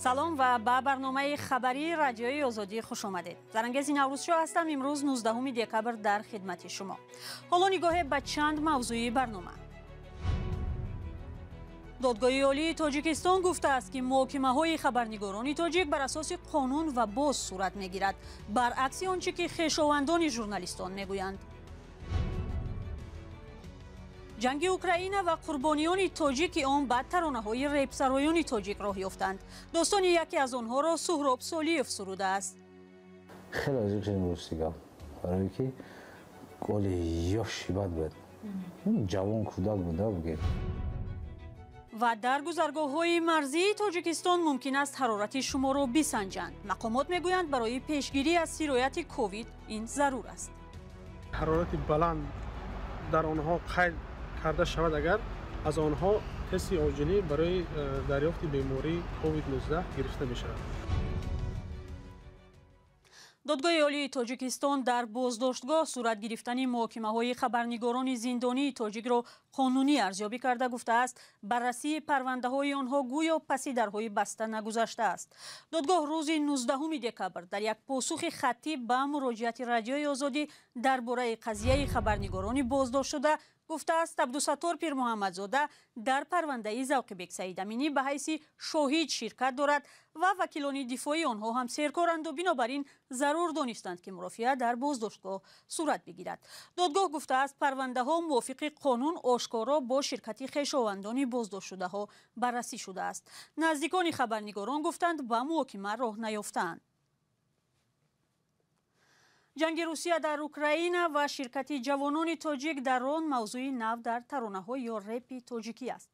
Салом ва ба барномаи хабарии Радиои Озодӣ хуш омадед. Зарангези Наврӯзшоҳ ҳастам. Имрӯз 19 декабр дар хидмати шумо. Ҳоло нигоҳе ба чанд мавзӯи барнома. Додгоҳи Олии Тоҷикистон гуфтааст, ки муҳокимаҳои хабарнигорони тоҷик бар асоси қонун ва боз сурат мегирад, баръакси он чӣ ки хешовандони журналистон мегӯянд. Ҷанги Украина ва қурбониёни тоҷики он ба таронаҳои репсароёни тоҷик роҳ ёфтанд. Достони яке аз онҳоро Суҳроб Солиев сурудааст. Хеле азиқ шудем, рости гап, барое ки голи ёши бад буд, ҷавон, кӯдак буда бугем. Ва дар гузаргоҳҳои марзии Тоҷикистон мумкин аст ҳарорати шуморо бисанҷанд. Мақомот мегӯянд, барои пешгирӣ аз сирояти ковид ин зарур аст. Ҳарорати баланд дар онҳо қайд карда шавад, агар аз онҳо тести оҷилӣ барои дарёфти бемории COVID-19 гирифта мешавад. Додгоҳи Олии Тоҷикистон дар боздоштгоҳ сурат гирифтани муҳокимаҳои хабарнигорони зиндонии тоҷикро қонунӣ арзёбӣ карда, гуфтааст, баррасии парвандаҳои онҳо гӯё паси дарҳои баста нагузаштааст. Додгоҳ рӯзи 19 декабр дар як посухи хаттӣ ба муроҷиати Радиои Озодӣ дар бораи қазияи хабарнигорони боздоштшуда гуфтааст, Абдусаттор Пирмуҳаммадзода дар парвандаи Завқибек Саидаминӣ ба ҳайси шоҳид ширкат дорад ва вакилони дифоии онҳо ҳам серкоранду бинобар ин зарур донистанд, ки мурофиа дар боздоштгоҳ сурат бигирад. Додгоҳ гуфтааст, парвандаҳо мувофиқи қонун ошкоро бо ширкати хешовандони боздоштшудаҳо баррасӣ шудааст. Наздикони хабарнигорон гуфтанд, ба муҳокима роҳ наёфтаанд. Ҷанги Русия дар Украина ва ширкати ҷавонони тоҷик дар он мавзӯи нав дар таронаҳо ё репи тоҷикӣ аст.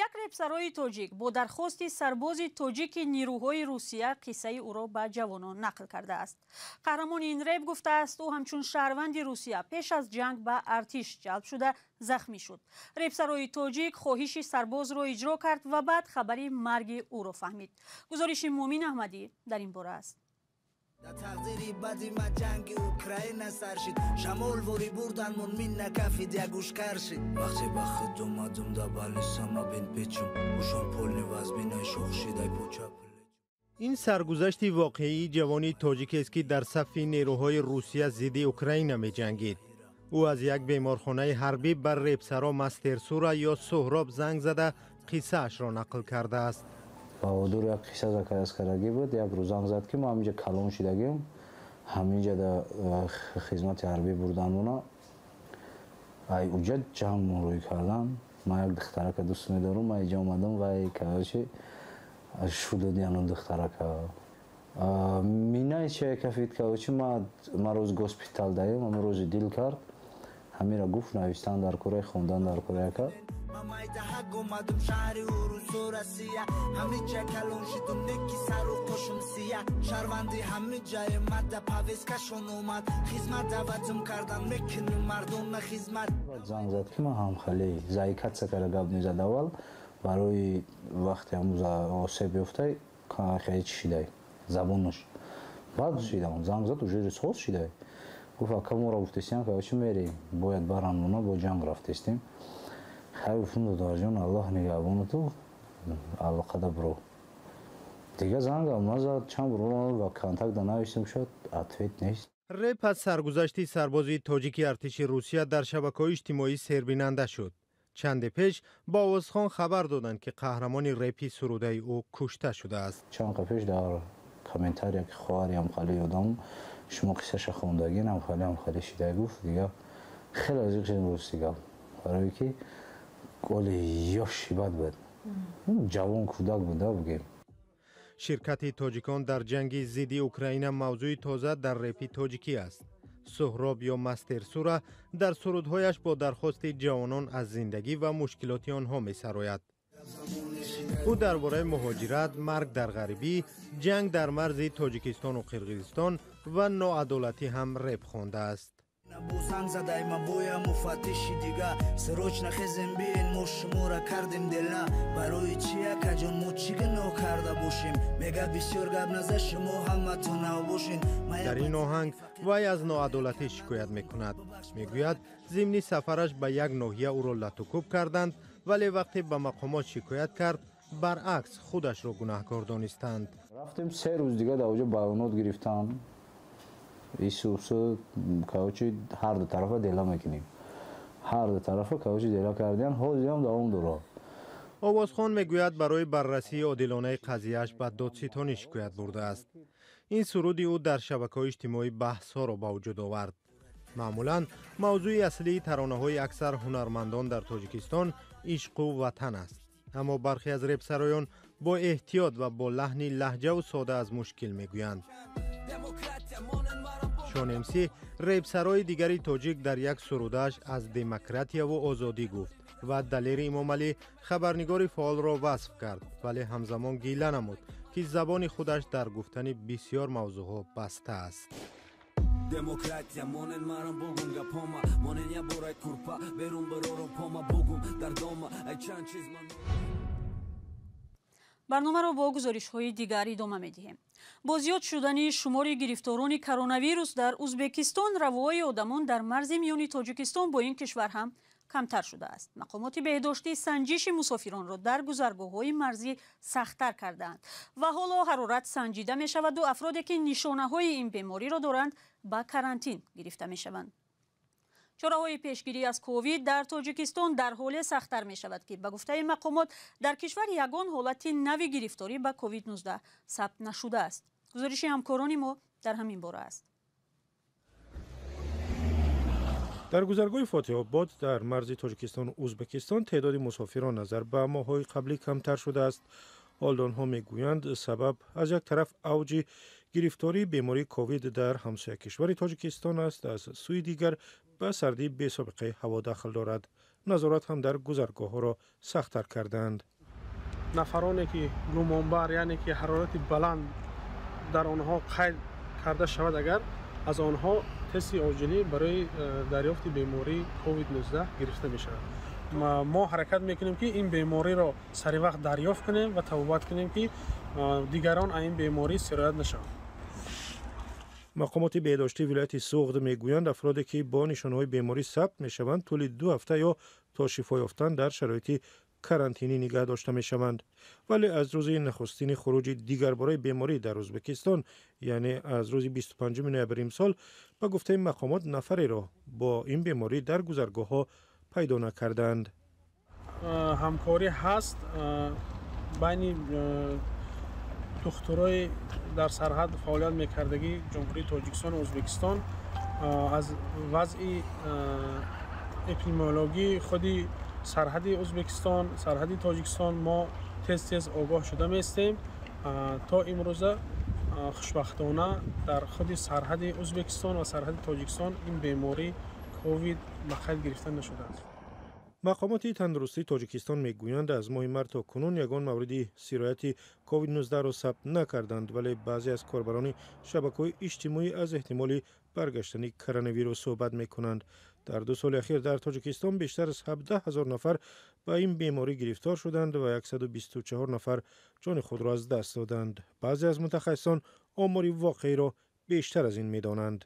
Як репсарои тоҷик бо дархости сарбози тоҷики нирӯҳои Русия қиссаи ӯро ба ҷавонон нақл кардааст. Қаҳрамони ин реп гуфтааст, ӯ ҳамчун шаҳрванди Русия пеш аз ҷанг ба артиш ҷалб шуда захмӣ шуд. Репсарои тоҷик хоҳиши сарбозро иҷро кард ва баъд хабари марги ӯро фаҳмид. Гузориши Муъмин Аҳмадӣ дар ин бора аст. Тақдири бади ма ҷанги Украина сар шид, шамол вори бурданмон мин накафид, ягушкар шид. Вақте ба худ омадум, да балисама бин печум ушон полни вазбинай шох шидай поча. Ин саргузашти воқеии ҷавони тоҷикест, ки дар сафи нерӯҳои Русия зидди Украина меҷангид. Ӯ аз як беморхонаи ҳарбӣ ба репсаро Мастерсура ё Суҳроб занг зада, қиссаашро нақл кардааст. Баҳодур як қисса заказ кардагӣ буд. Як рӯз занг зад, ки мо ҳаминҷа калон шидагим, ҳаминҷа да хизмати ҳарбӣ бурданмона, ай уҷа ҷангмон рӯй кардан. Ман як духтарака дӯст медорам, ман иҷа омадам, вай, короче, шудоди анон духтарака минаи чия кафид. Короче, ма рӯз госпитал даем, ама рӯзи дил кард, ҳамира гуфт, навистан дар кораи, хондан дар кораяка. Майдаҳак омадум шаҳри урусу Россия, ҳамиҷа калон шидум, неки сару қошум сия, шаҳрванди ҳамиҷае мада повесткашон омад, хизмат даъватум кардан, мекунем мардона хизмат. Занг зад, ки ман ҳамхале заикаться кара гап мезад. Аввал барои вақте ҳамуза осеб ёфтай, хеле чӣ шидай, забонаш баъд шидам. Занг зад, уже соз шидай, гуфт: «Ака, моро гуфтестиям, короче, мерем, бояд баранмона, бо ҷанг рафтестем». Хайр, гуфтум, додарҷон, Аллоҳ нигаҳбонату, алоқада биро. Дига зангам назад, чанд бор ва контакта навистем, шуд, ответ нест. Реп аз саргузашти сарбози тоҷики артиши Русия дар шабакаҳои иҷтимоӣ сербинанда шуд. Чанде пеш ба овозхон хабар доданд, ки қаҳрамони репи сурудаи ӯ кушта шудааст. Чанд қа пеш дар комментария, ки хоҳари ҳамхали одам, шумо қиссаша хондагин, ҳамхали ҳамхали шидай, гуфт. Дига хеле азиқ шудем, рости гап, барое ки голи ёши бад буд, ҷавон, кӯдак буда бугем. Ширкати тоҷикон дар ҷанги зидди Украина мавзӯи тоза дар репи тоҷикӣ аст. Суҳроб ё Мастерсура дар сурудҳояш бо дархости ҷавонон аз зиндагӣ ва мушкилоти онҳо месарояд. Ӯ дар бораи муҳоҷират, марг дар ғарибӣ, ҷанг дар марзи Тоҷикистону Қирғизистон ва ноадолатӣ ҳам реп хондааст. Занг задай ма боя муфаттиши дига, срочно хезем, биен, мо шумора кардем дела. Барои чи, акаҷон, мо чӣ гуноҳ карда бошем? Мега, бисёр гап наза, шумо ҳаматон нав бошен. Дар ин оҳанг вай аз ноадолатӣ шикоят мекунад. Мегӯяд, зимни сафараш ба як ноҳия ӯро латукӯб карданд, вале вақте ба мақомот шикоят кард, баръакс, худашро гунаҳкор донистанд. Рафтем 3 рӯз дига дар оҷо баёнот гирифтан. Исусу короче ҳар ду тарафа дела мекунем. Ҳар ду тарафа короче дела кардиан, ҳозирам давом дорад. Овозхон мегӯяд, барои баррасии одилонаи қазияаш ба додситонӣ шикоят бурдааст. Ин суруди ӯ дар шабакаҳои иҷтимоӣ баҳсҳоро ба вуҷуд овард. Маъмулан мавзӯи аслии таронаҳои аксар ҳунармандон дар Тоҷикистон ишқу ватан аст. Аммо бархе аз репсароён бо эҳтиёт ва бо лаҳни лаҳҷаву сода аз мушкил мегӯянд. Шон МС, репсарои дигари тоҷик, дар як сурудааш аз демократияву озодӣ гуфт ва Далери Имомалӣ, хабарнигори фаъолро, васф кард, вале ҳамзамон гила намуд, ки забони худаш дар гуфтани бисьёр мавзӯъҳо баста аст. Демократия монен марам бугум гапома монен я борай курпа берун барором пома бугум дар дома ай чанд чиз ман. Барномаро бо гузоришҳои дигар идома медиҳем. Бо зиёд шудани шумори гирифторони коронавирус дар Узбекистон, равои одамон дар марзи миёни Тоҷикистон бо ин кишвар ҳам камтар шудааст. Мақомоти беҳдоштӣ санҷиши мусофиронро дар гузаргоҳҳои марзӣ сахттар кардаанд ва ҳоло ҳарорат санҷида мешаваду афроде, ки нишонаҳои ин бемориро доранд, ба карантин гирифта мешаванд. Чораҳои пешгирӣ аз ковид дар Тоҷикистон дар ҳоле сахттар мешавад, ки ба гуфтаи мақомот дар кишвар ягон ҳолати нави гирифторӣ ба ковид-19 сабт нашудааст. Гузориши ҳамкорони мо дар ҳамин бора аст. Дар гузаргоҳи Фотиҳобод дар марзи Тоҷикистону Узбекистон теъдоди мусофирон назар ба моҳҳои қаблӣ камтар шудааст. Ҳолдонҳо мегӯянд, сабаб аз як тараф авҷи гирифтории бемории ковид дар ҳамсоя кишвари Тоҷикистон аст, аз сӯи дигар ба сардии бесобиқаи ҳаво дахл дорад. Назорат ҳам дар гузаргоҳҳоро сахттар кардаанд. Нафароне ки гумонбар, яъне ки ҳарорати баланд дар онҳо қайд карда шавад, агар аз онҳо тести оҷилӣ барои дарёфти бемории ковид-19 гирифта мешавад. Мо ҳаракат мекунем, ки ин бемориро сари вақт дарёфт кунем ва табобат кунем, ки дигарон аз ин беморӣ сироят нашаванд. Мақомоти беҳдоштии вилояти Суғд мегӯянд, афроде ки бо нишонаҳои беморӣ сабт мешаванд, тӯли 2 ҳафта ё то шифо ёфтан дар шароити карантинӣ нигаҳ дошта мешаванд. Вале аз рӯзи нахустини хуруҷи дигарбораи беморӣ дар Ӯзбекистон, яъне аз рӯзи 25 ноябри имсол, ба гуфтаи мақомот нафареро бо ин беморӣ дар гузаргоҳҳо пайдо накарданд. Ҳамкорӣ ҳаст байни духтурои дар сарҳад фаъолият мекардагии Ҷумҳурии Тоҷикистону Ӯзбекистон. Аз вазъи эпидемиологии худи сарҳади Ӯзбекистон, сарҳади Тоҷикистон мо тез тез огоҳ шуда меистем. То имрӯза хушбахтона дар худи сарҳади Ӯзбекистон ва сарҳади Тоҷикистон ин беморӣ ковид ба қайд гирифта нашудааст. Мақомоти тандурустии Тоҷикистон мегӯянд, аз моҳи март то кунун ягон мавриди сирояти ковид-19ро сабт накарданд, вале баъзе аз корбарони шабакаҳои иҷтимоӣ аз эҳтимоли баргаштани коронавирус суҳбат мекунанд. Дар 2 соли ахир дар Тоҷикистон бештар аз 17 ҳазор нафар ба ин беморӣ гирифтор шуданд ва 124 нафар ҷони худро аз даст доданд. Баъзе аз мутахассисон омори воқеиро бештар аз ин медонанд.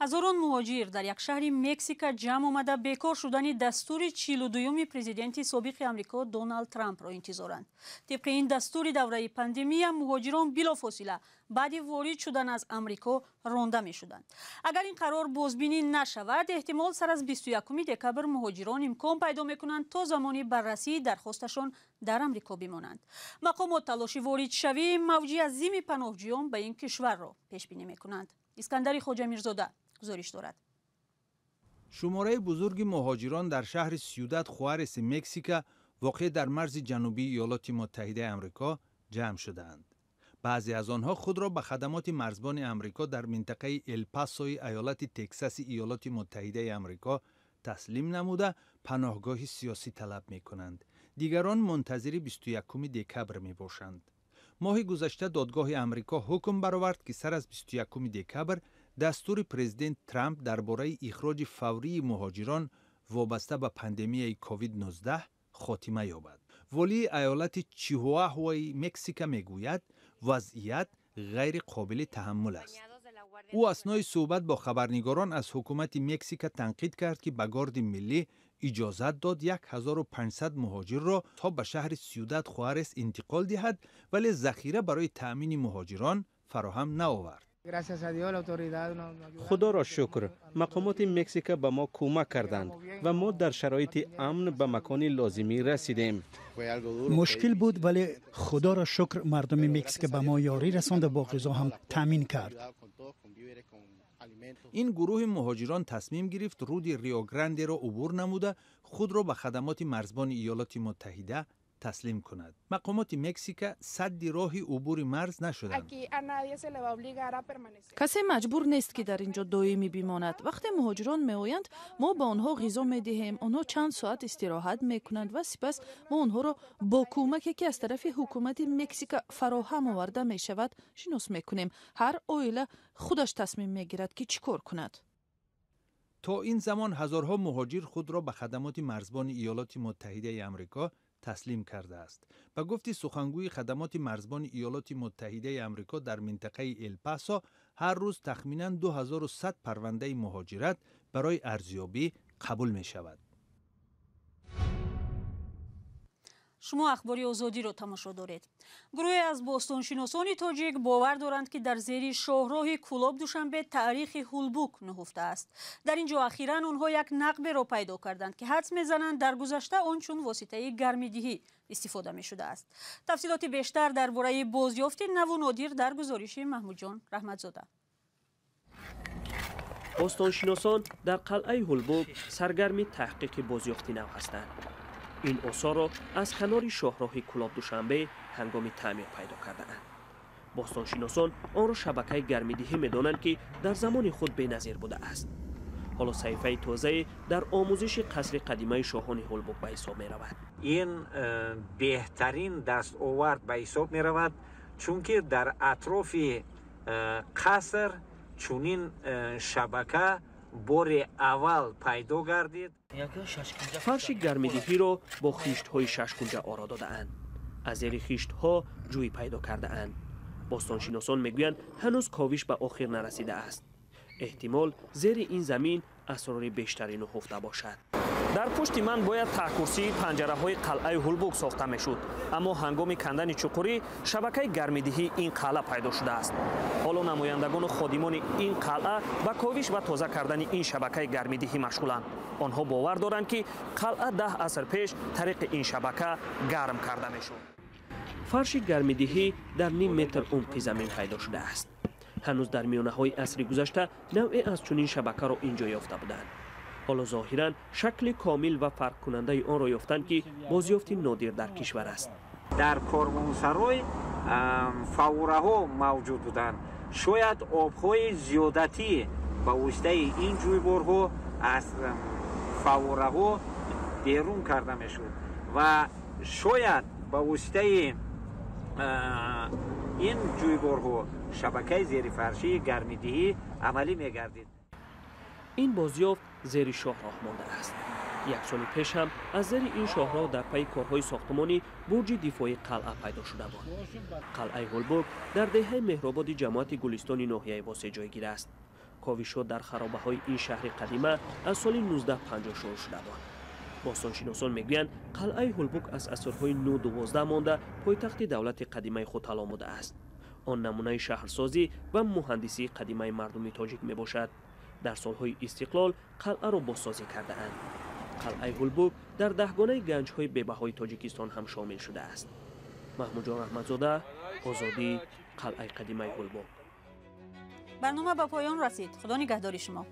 Ҳазорон муҳоҷир дар як шаҳри Мексика ҷамъ омада, бекор шудани дастури 42-юми президенти собиқи Амрико Доналд Трампро интизоранд. Тибқи ин дастури давраи пандемия муҳоҷирон билофосила баъди ворид шудан аз Амрико ронда мешуданд. Агар ин қарор бозбинӣ нашавад, эҳтимол сар аз 21 декабр муҳоҷирон имкон пайдо мекунанд, то замони баррасии дархосташон дар Амрико бимонанд. Мақомот талоши воридшавии мавҷи азими паноҳҷӯён ба ин кишварро пешбинӣ мекунанд. Искандари Хоҷамирзода гузориш дорад. Шумораи бузурги муҳоҷирон дар шаҳри Сюдад Хуареси Мексика, воқеъ дар марзи ҷанубии Иёлоти Муттаҳидаи Амрико, ҷамъ шудаанд. Баъзе аз онҳо худро ба хадамоти марзбони Амрико дар минтақаи Элпасои аёлати Тексаси Иёлоти Муттаҳидаи Амрико таслим намуда, паноҳгоҳи сиёсӣ талаб мекунанд. Дигарон мунтазири 21 декабр мебошанд. Моҳи гузашта додгоҳи Амрико ҳукм баровард, ки сар аз 21 декабр Дастури президент Трамп дар бораи ихроҷи фаврии муҳоҷирон вобаста ба пандемияи COVID-19 хотима ёбад. Волии аёлати Чихуахуаи Мексика мегӯяд, вазъият ғайриқобили таҳаммул аст. Ӯ аснои суҳбат бо хабарнигорон аз ҳукумати Мексика танқид кард, ки ба Горди миллӣ иҷозат дод 1500 муҳоҷирро то ба шаҳри Сюдад Хуарес интиқол диҳад, вале захира барои таъмини муҳоҷирон фароҳам наовард. Худоро шукр, мақомоти Мексика ба мо кӯмак карданд ва мо дар шароити амн ба макони лозимӣ расидем. Мушкил буд, вале худоро шукр, мардуми Мексика ба мо ёрӣ расонда, бо ғизо ҳам таъмин кард. Ин гурӯҳи муҳоҷирон тасмим гирифт руди Рио Грандеро убур намуда, худро ба хадамоти марзбони Иёлоти Муттаҳида таслим кунад. Мақомоти Мексика садди роҳи убури марз нашуданд. Касе маҷбур нест, ки дар ин ҷо доимӣ бимонад. Вақте муҳоҷирон меоянд, мо ба онҳо ғизо медиҳем, онҳо чанд соат истироҳат мекунанд ва сипас мо онҳоро бо кӯмаке, ки аз тарафи ҳукумати Мексика фароҳам оварда мешавад, шинос мекунем. Ҳар оила худаш тасмим мегирад, ки чӣ кор кунад. То ин замон ҳазорҳо муҳоҷир худро ба хадамоти марзбони Иёлоти Муттаҳидаи Амрико таслим кардааст. Ба гуфти сухангӯи хадамоти марзбони Иёлоти Муттаҳидаи Амрико дар минтақаи Элпасо, ҳар рӯз тахминан 2100 парвандаи муҳоҷират барои арзёбӣ қабул мешавад. Шумо Ахбори Озодиро тамошо доред. Гурӯҳе аз бостоншиносони тоҷик бовар доранд, ки дар зери шоҳроҳи Кӯлоб Душанбе таърихи Ҳулбук нуҳуфта аст. Дар ин ҷо ахиран онҳо як нақберо пайдо карданд, ки ҳадс мезананд, дар гузашта он чун воситаи гармидиҳӣ истифода мешудааст. Тафсилоти бештар дар бораи бозёфти наву нодир дар гузориши Маҳмудҷон Раҳматзода. Бостоншиносон дар қалъаи Ҳулбук саргарми таҳқиқи бозёфти нав ҳастанд. Ин осорро аз канори шоҳроҳи Кӯлоб Душанбе ҳангоми таъмир пайдо кардаанд. Бостоншиносон онро шабакаи гармидиҳӣ медонанд, ки дар замони худ беназир будааст. Ҳоло саҳифаи тозае дар омӯзиши қасри қадимаи шоҳони Ҳулбук ба ҳисоб меравад. Ин беҳтарин дастовард ба ҳисоб меравад, чунки дар атрофи қаср чунин шабака бори аввал пайдо гардид. Фарши гармидиҳиро бо хиштҳои шашкунҷа оро додаанд. Аз зери хиштҳо ҷӯй пайдо кардаанд. Бостоншиносон мегӯянд, ҳанӯз ковиш ба охир нарасидааст. Эҳтимол, зери ин замин асрори бештаре нуҳуфта бошад. Дар пушти ман бояд таҳкурсии панҷараҳои қалъаи Ҳулбук сохта мешуд, аммо ҳангоми кандани чуқурӣ шабакаи гармидиҳии ин қалъа пайдо шудааст. Ҳоло намояндагону ходимони ин қалъа ба ковиш ва тоза кардани ин шабакаи гармидиҳӣ машғуланд. Онҳо бовар доранд, ки қалъа 10 аср пеш тариқи ин шабака гарм карда мешуд. Фарши гармидиҳӣ дар ним метр умқи замин пайдо шудааст. Ҳанӯз дар миёнаҳои асри гузашта навъе аз чунин шабакаро ин ҷо ёфта буданд. Ҳоло зоҳиран шакли комил ва фарқкунандаи онро ёфтанд, ки бозёфти нодир дар кишвар аст. Дар корвонсарой фаввораҳо мавҷуд буданд. Шояд обҳои зиёдатӣ ба воситаи ин ҷӯйборҳо аз фаввораҳо берун карда мешуд ва шояд ба воситаи ин ҷӯйборҳо шабакаи зерифаршии гармидиҳӣ амалӣ мегардид. Ин бозёфт зери шоҳроҳ мондааст. Як соли пеш ҳам аз зери ин шоҳроҳ дар пайи корҳои сохтмонӣ бурҷи дифоии қалъа пайдо шуда буд. Қалъаи Ҳулбук дар деҳаи Меҳрободи ҷамоати Гулистони ноҳияи Восеъ ҷойгир аст. Ковишҳо дар харобаҳои ин шаҳри қадима аз соли 1950 шурӯъ шуда буд. Бостоншиносон мегӯянд, қалъаи Ҳулбук аз асрҳои 9-12 монда пойтахти давлати қадимаи Хутал омудааст. Он намунаи шаҳрсозӣ ва муҳандисии қадимаи мардуми тоҷик мебошад. Дар солҳои истиқлол қалъаро бозсозӣ кардаанд. Қалъаи Ҳулбук дар даҳгонаи ганҷҳои бебаҳои Тоҷикистон ҳам шомил шудааст. Маҳмудҷон Раҳматзода, Озодӣ, қалъаи қадимаи Ҳулбук. Барнома ба поён расид. Худо нигаҳдори шумо.